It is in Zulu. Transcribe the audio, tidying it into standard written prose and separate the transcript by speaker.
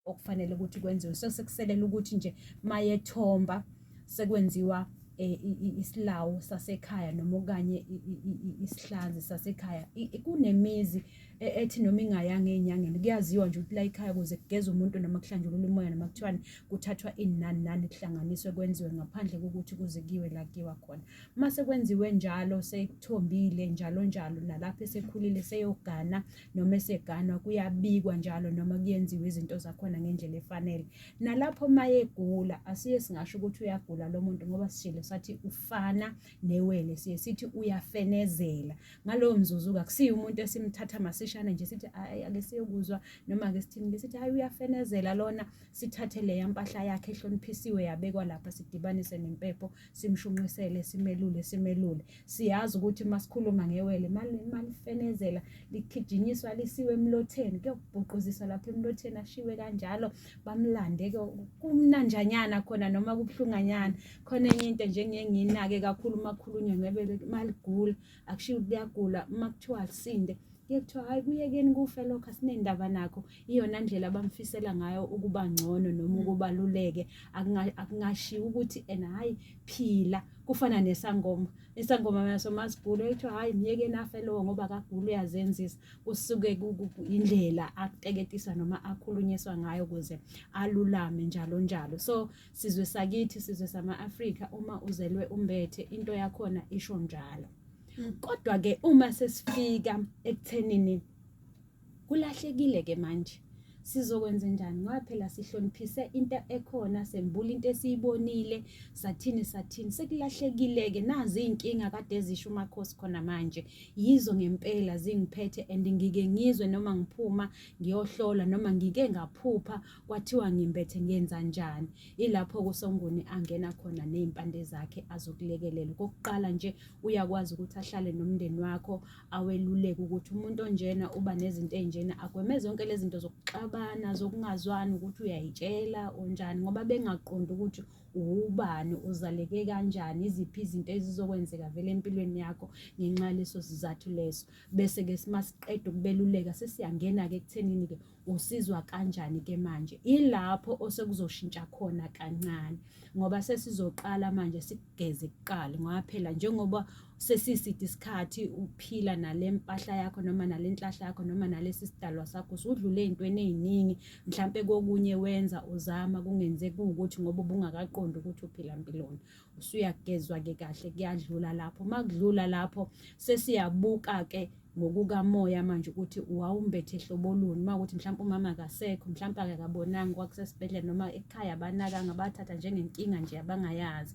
Speaker 1: Okufanele ukuthi kwenziwe. So sekuselela ukuthi nje mayethomba sekwenziwa isilawu sasekhaya noma okanye isihlanzi sasekhaya. Kunemizi ethi noma ingayanga ey'nyangeni, kuyaziwa nje ukuthi la ekhaya kuze kugeze umuntu noma kuhlanjululwe umoya noma kuthiwani, kuthathwa ini nani nani, kuhlanganiswe kwenziwe ngaphandle kokuthi kuze kuyiwe la kuyiwa khona. Uma sekwenziwe njalo, sekuthombile njalo njalo, nalapho esekhulile seyogana noma eseganwa, kuyabikwa njalo noma kuyenziwa izinto zakhona ngendlela efanele. Nalapho mayegula, asiye singasho ukuthi uyagula lo muntu, ngoba sishilo sathi ufana newele, siye sithi uyafenezela ngalowo mzuzu. Akusiyo umuntu esimthatha masishane nje sithi hayi, ake siyokuzwa noma ake sithini, ke sithi hayi, uyafenezela lona, sithathe leya mpahla yakhe ehloniphisiwe yabekwa lapha, sidibanise nempepho, simshunqisele, simelule simelule. Siyazi ukuthi uma sikhuluma ngewele, malifenezela likhijinyiswa lisiwe emlotheni, kuyobhuquziswa lapha emlotheni, ashiwe kanjalo, bamlande-ke kumnanjanyana khona noma kubuhlunganyana khona. Enye into nje engiye ngiyinake kakhulu uma kukhulunywa ngebele, maligula akushiwo ukuthi liyagula. Uma kuthiwa alisinde, kuye kuthiwa hayi, kuyekeni kufe lokho, asinendaba nakho. Iyona ndlela abamfisela ngayo ukuba ngcono noma ukubaluleke. Akungashiwo ukuthi ena hayi, phila. Kufana nesangoma, isangoma naso masigula kuthiwa hayi, myekeni afe lowo ngoba akagula, uyazenzisa. Kusuke indlela akuteketisa noma akhulunyiswa ngayo ukuze alulame njalo njalo. So sizwe sakithi, sizwe sama-Afrika, uma uzelwe umbethe, into yakhona isho njalo. Kodwa ke uma sesifika ekuthenini kulahlekile ke manje, sizokwenza njani? Ngoba phela sihloniphise into ekhona, sembula into esiyibonile, sathini sathini, sekulahlekile-ke. Nazi iy'nkinga kade zisho umakhosi khona manje, yizo ngempela zingiphethe, and ngike ngizwe noma ngiphuma ngiyohlola noma ngike ngaphupha kwathiwa ngimbethe, ngenza njani? Ilapho kusonguni angena khona ney'mpande zakhe azokulekelela. Okokuqala nje, uyakwazi ukuthi ahlale nomndeni wakho, aweluleke ukuthi umuntu onjena uba nezinto ey'njena, agweme zonke lezi zinto zokuxabana, zokungazwani, ukuthi uyayitshela onjani, ngoba bengaqondi ukuthi uwubani, uzaleke kanjani, iziphi izinto ezizokwenzeka vele empilweni yakho ngenxa yaleso sizathu leso. Bese-ke masiqeda ukubeluleka, sesiyangena-ke ekuthenini-ke usizwa kanjani-ke manje. Ilapho osekuzoshintsha khona kancane, ngoba sesizoqala manje sikugeze kuqala, ngoba phela njengoba sesiside isikhathi uphila nale mpahla yakho noma nale nhlahla yakho noma nalesi sidalwa sakho, usudlule ey'ntweni ey'ningi. Mhlampe kokunye wenza uzama kungenzeki, kuwukuthi ngoba ubungakaqondi ukuthi uphila mpiloni. Usuyagezwa-ke kahle, kuyadlula lapho. Uma kudlula lapho, sesiyabuka-ke ngokukamoya manje ukuthi wawumbethe hlobo luni. Uma ukuthi mhlawumpe umama akasekho, mhlawumpe akakabonanga, kwakusesibhedlela noma ekhaya, abanakanga, bathatha njengenkinga nje abangayazi.